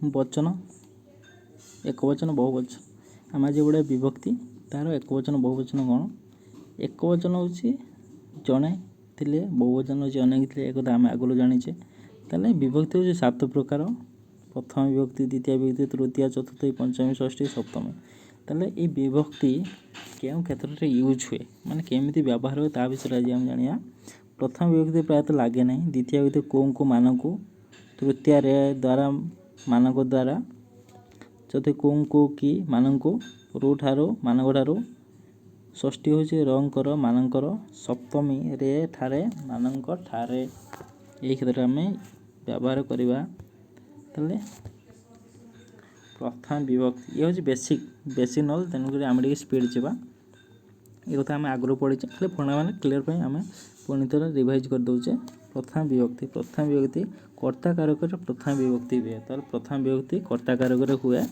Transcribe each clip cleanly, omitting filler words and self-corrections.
ବଚନ, ଏକବଚନ, ବହୁବଚନ। ଆମେ ଆଜି ଗୋଟେ ବିଭକ୍ତି, ତାର ଏକବଚନ ବହୁବଚନ କ'ଣ? ଏକବଚନ ହେଉଛି ଜଣେ ଥିଲେ, ବହୁବଚନ ହେଉଛି ଅନେକ ଥିଲେ, ଏକଥା ଆମେ ଆଗରୁ ଜାଣିଛେ। ତାହେଲେ ବିଭକ୍ତି ହେଉଛି 7 ପ୍ରକାର: ପ୍ରଥମ ବିଭକ୍ତି, ଦ୍ୱିତୀୟ ବିଭକ୍ତି, ତୃତୀୟ, ଚତୁର୍ଥୀ, ପଞ୍ଚମୀ, ଷଷ୍ଠୀ, ସପ୍ତମୀ। ତାହେଲେ ଏଇ ବିଭକ୍ତି କେଉଁ କ୍ଷେତ୍ରରେ ୟୁଜ୍ ହୁଏ, ମାନେ କେମିତି ବ୍ୟବହାର ହୁଏ, ତା ବିଷୟରେ ଆଜି ଆମେ ଜାଣିବା। ପ୍ରଥମ ବିଭକ୍ତି ପ୍ରାୟତଃ ଲାଗେ ନାହିଁ। ଦ୍ୱିତୀୟ ବିଭକ୍ତି କୋଉଙ୍କୁ, ମାନଙ୍କୁ, ତୃତୀୟ ରେ ଦ୍ୱାରା, ମାନଙ୍କ ଦ୍ୱାରା, ଚତୁର୍ଥୀ କୋଉଙ୍କୁ, କି, ମାନଙ୍କୁ, ରୁ ଠାରୁ, ମାନଙ୍କ ଠାରୁ, ଷଷ୍ଠୀ ହେଉଛି ରଙ୍କର, ମାନଙ୍କର, ସପ୍ତମୀ ରେ ଠାରେ, ମାନଙ୍କ ଠାରେ। ଏହି କ୍ଷେତ୍ରରେ ଆମେ ବ୍ୟବହାର କରିବା। ତାହେଲେ ପ୍ରଥମ ବିଭକ୍ତି ଇଏ ହେଉଛି ବେସିକ୍ ନଲେଜ, ତେଣୁକରି ଆମେ ଟିକେ ସ୍ପିଡ଼ ଯିବା। ଏ କଥା ଆମେ ଆଗରୁ ପଢ଼ିଛେ, ଖାଲି ପୁରୁଣା ମାନେ କ୍ଲିୟର ପାଇଁ ଆମେ ପୁଣି ଥରେ ରିଭାଇଜ୍ କରିଦେଉଛେ। ପ୍ରଥମ ବିଭକ୍ତି କର୍ତ୍ତା କାରକରେ ପ୍ରଥମ ବିଭକ୍ତି ହୁଏ। ତାହେଲେ ପ୍ରଥମ ବିଭକ୍ତି କର୍ତ୍ତା କାରକରେ ହୁଏ।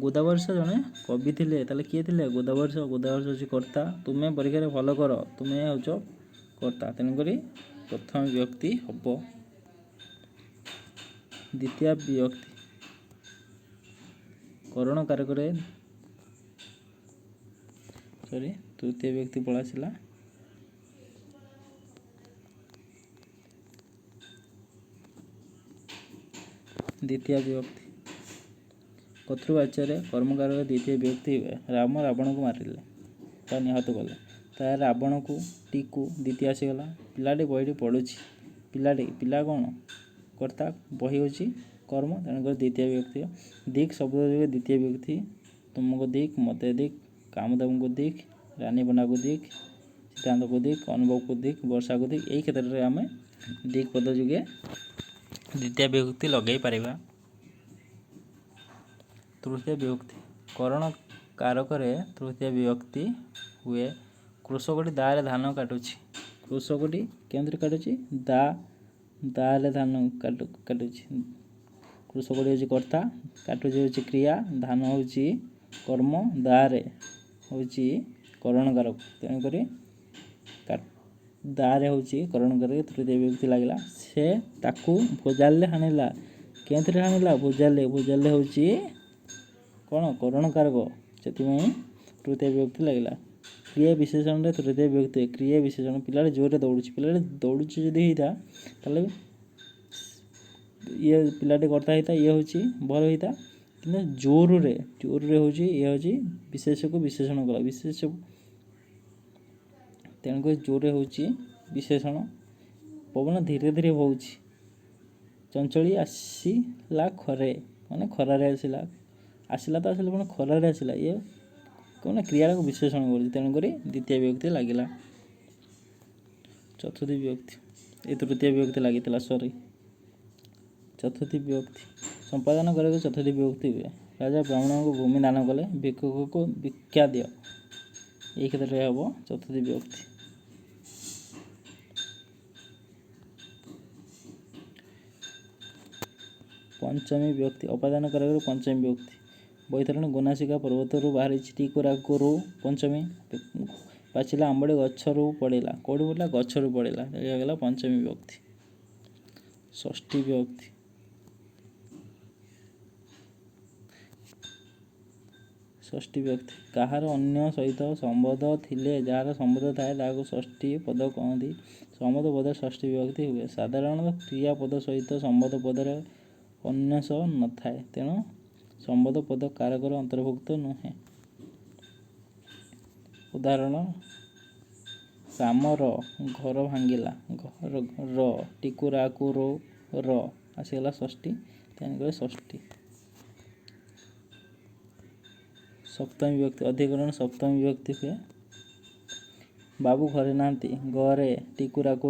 ଗୋଦାବରୀଶ ଜଣେ କବି ଥିଲେ। ତାହେଲେ କିଏ ଥିଲେ? ଗୋଦାବରୀଶ। ଗୋଦାବରୀଶ ହେଉଛି କର୍ତ୍ତା। ତୁମେ ପରୀକ୍ଷାରେ ଭଲ କର, ତୁମେ ହେଉଛ କର୍ତ୍ତା, ତେଣୁକରି ପ୍ରଥମ ବିଭକ୍ତି ହେବ। ଦ୍ୱିତୀୟ ବିଭକ୍ତି କରଣ କାରକରେ, ସରି, ତୃତୀୟ ବିଭକ୍ତି ପଳେଇ ଆସିଲା। ଦ୍ୱିତୀୟ ବିଭକ୍ତି କର୍ତ୍ତୃବାଚ୍ୟରେ କର୍ମକାରକ ଦ୍ୱିତୀୟ ବିଭକ୍ତି ହୁଏ। ରାମ ରାବଣକୁ ମାରିଲେ ବା ନିହତ କଲେ, ତା ରାବଣକୁ ଟିକୁ ଦ୍ୱିତୀୟ ଆସିଗଲା। ପିଲାଟି ବହିଟି ପଢ଼ୁଛି, ପିଲାଟି, ପିଲା କ'ଣ କର୍ତ୍ତା, ବହି ହେଉଛି କର୍ମ, ତେଣୁକରି ଦ୍ୱିତୀୟ ବିଭକ୍ତି। ଦିକ୍ ଶବ୍ଦ ଯୋଗେ ଦ୍ୱିତୀୟ ବିଭକ୍ତି, ତୁମକୁ ଦିକ୍, ମୋତେ ଦିକ୍, କାମଦେବଙ୍କୁ ଦିକ୍, ରାନୀ ପଣ୍ଡାକୁ ଦିକ୍, ସିଦ୍ଧାନ୍ତକୁ ଦିକ୍, ଅନୁଭବକୁ ଦିକ୍, ବର୍ଷାକୁ ଦିକ୍। ଏହି କ୍ଷେତ୍ରରେ ଆମେ ଦିକ୍ ପଦ ଯୋଗେ ଦ୍ୱିତୀୟ ବିଭକ୍ତି ଲଗାଇ ପାରିବା। ତୃତୀୟ ବିଭକ୍ତି କରଣ କାରକରେ ତୃତୀୟ ବିଭକ୍ତି ହୁଏ। କୃଷକଟି ଦାଆରେ ଧାନ କାଟୁଛି। କୃଷକଟି କେଉଁଥିରେ କାଟୁଛି? ଦାଆରେ ଧାନ କାଟୁଛି। କୃଷକଟି ହେଉଛି କର୍ତ୍ତା, କାଟୁଛି ହେଉଛି କ୍ରିୟା, ଧାନ ହେଉଛି କର୍ମ, ଦାଆରେ ହେଉଛି କରଣକାରକ, ତେଣୁକରି ଦାଆରେ ହେଉଛି କରଣକାରକ, ତୃତୀୟ ବିଭକ୍ତି ଲାଗିଲା। ସେ ତାକୁ ଭୁଜାଲିରେ ହାଣିଲା। କେଉଁଥିରେ ହାଣିଲା? ଭୁଜାଲି। ଭୁଜାଲି ହେଉଛି କ'ଣ? କରଣକାରକ, ସେଥିପାଇଁ ତୃତୀୟ ବିଭକ୍ତି ଲାଗିଲା। କ୍ରିୟା ବିଶେଷଣରେ ତୃତୀୟ ବିଭକ୍ତି। କ୍ରିୟା ବିଶେଷଣ, ପିଲାଟି ଜୋରରେ ଦୌଡ଼ୁଛି, ପିଲାଟି ଦୌଡ଼ୁଛି ଯଦି ହେଇଥା, ତାହେଲେ ଇଏ ପିଲାଟି କର୍ତ୍ତା ହେଇଥା, ଇଏ ହେଉଛି ଭର ହେଇଥା, କିନ୍ତୁ ଜୋରରେ, ଜୋରରେ ହେଉଛି ଇଏ ହେଉଛି ବିଶେଷକୁ ବିଶେଷଣ କଲା, ବିଶେଷ, ତେଣୁକରି ଜୋରରେ ହେଉଛି ବିଶେଷଣ। ପବନ ଧୀରେ ଧୀରେ ବହୁଛି। ଚଞ୍ଚଳି ଆସିଲା ଖରେ, ମାନେ ଖରାରେ ଆସିଲା, ଆସିଲା ତ ଆସିଲା, ପୁଣି ଖରାରେ ଆସିଲା, ଇଏ କ'ଣ କ୍ରିୟାଟାକୁ ବିଶେଷଣ କରୁଛି, ତେଣୁକରି ଦ୍ୱିତୀୟ ବିଭକ୍ତି ଲାଗିଲା। ଚତୁର୍ଥୀ ବିଭକ୍ତି, ଏ ତୃତୀୟ ବିଭକ୍ତି ଲାଗିଥିଲା, ସରି, ଚତୁର୍ଥୀ ବିଭକ୍ତି ସମ୍ପାଦନ କରିବାକୁ ଚତୁର୍ଥୀ ବିଭକ୍ତି ହୁଏ। ରାଜା ବ୍ରାହ୍ମଣଙ୍କୁ ଭୂମି ଦାନ କଲେ, ଭିକ୍ଷୁକକୁ ଭିକ୍ଷା ଦିଅ, ଏହି କ୍ଷେତ୍ରରେ ହେବ ଚତୁର୍ଥୀ ବିଭକ୍ତି। ପଞ୍ଚମୀ ବିଭକ୍ତି ଅପାଦାନ କରିବାକୁ ପଞ୍ଚମୀ ବିଭକ୍ତି। ବୈତରଣୀ ଗୋନାସିକା ପର୍ବତରୁ ବାହାରିଛି, ଟିକୁରାକୁରୁ ପଞ୍ଚମୀ। ପାଚିଲା ଆମ୍ବଟି ଗଛରୁ ପଡ଼ିଲା, କେଉଁଠି ପଡ଼ିଲା? ଗଛରୁ ପଡ଼ିଲା, ହେଇଗଲା ପଞ୍ଚମୀ ବିଭକ୍ତି। ଷଷ୍ଠୀ ବିଭକ୍ତି ଷଷ୍ଠୀ ବିଭକ୍ତି କାହାର ଅନ୍ୟ ସହିତ ସମ୍ବନ୍ଧ ଥିଲେ, ଯାହାର ସମ୍ବନ୍ଧ ଥାଏ ତାହାକୁ ଷଷ୍ଠୀ ପଦ କହନ୍ତି। ସମ୍ବନ୍ଧ ପଦ ଷଷ୍ଠୀ ବିଭକ୍ତି ହୁଏ। ସାଧାରଣତଃ କ୍ରିୟାପଦ ସହିତ ସମ୍ବନ୍ଧ ପଦରେ ଅନ୍ୟ ସହ ନଥାଏ, ତେଣୁ ସମ୍ବନ୍ଧ ପଦ କାରକର ଅନ୍ତର୍ଭୁକ୍ତ ନୁହେଁ। ଉଦାହରଣ, ରାମର ଘର ଭାଙ୍ଗିଲା, ଘର ର ଟିକୁରାକୁ ର ଆସିଗଲା ଷଷ୍ଠୀ, ତେଣୁକରି ଷଷ୍ଠୀ। ସପ୍ତମୀ ବିଭକ୍ତି ଅଧିକରଣ ସପ୍ତମୀ ବିଭକ୍ତି ହୁଏ। ବାବୁ ଘରେ ନାହାନ୍ତି, ଘରେ ଟିକୁରାକୁ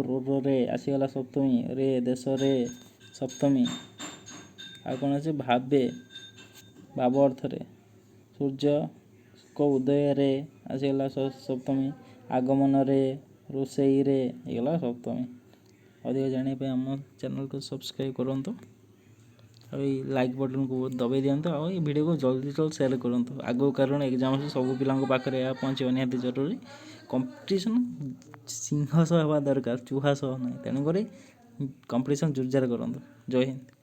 ରେ ଆସିଗଲା ସପ୍ତମୀ, ରେ ଦେଶରେ ସପ୍ତମୀ। ଆଉ କ'ଣ ଅଛି? ଭାବେ, ଭାବ ଅର୍ଥରେ, ସୂର୍ଯ୍ୟଙ୍କ ଉଦୟରେ ଆସିଗଲା ସପ୍ତମୀ, ଆଗମନରେ, ରୋଷେଇରେ ହେଇଗଲା ସପ୍ତମୀ। ଅଧିକ ଜାଣିବା ପାଇଁ ଆମ ଚ୍ୟାନେଲକୁ ସବସ୍କ୍ରାଇବ୍ କରନ୍ତୁ, ଆଉ ଏଇ ଲାଇକ୍ ବଟନ୍କୁ ଦବାଇ ଦିଅନ୍ତୁ, ଆଉ ଏଇ ଭିଡ଼ିଓକୁ ଜଲ୍ଦି ଜଲ୍ଦି ସେୟାର କରନ୍ତୁ ଆଗକୁ, କାରଣ ଏକ୍ଜାମ୍ ଅଛି, ସବୁ ପିଲାଙ୍କ ପାଖରେ ଏହା ପହଞ୍ଚିବା ନିହାତି ଜରୁରୀ। କମ୍ପିଟିସନ୍ ସିଂହ ସହ ହେବା ଦରକାର, ଚୁହା ସହ ନାହିଁ, ତେଣୁକରି କମ୍ପିଟିସନ୍ ଜୋରଦାର କରନ୍ତୁ। ଜୟ ହିନ୍ଦ।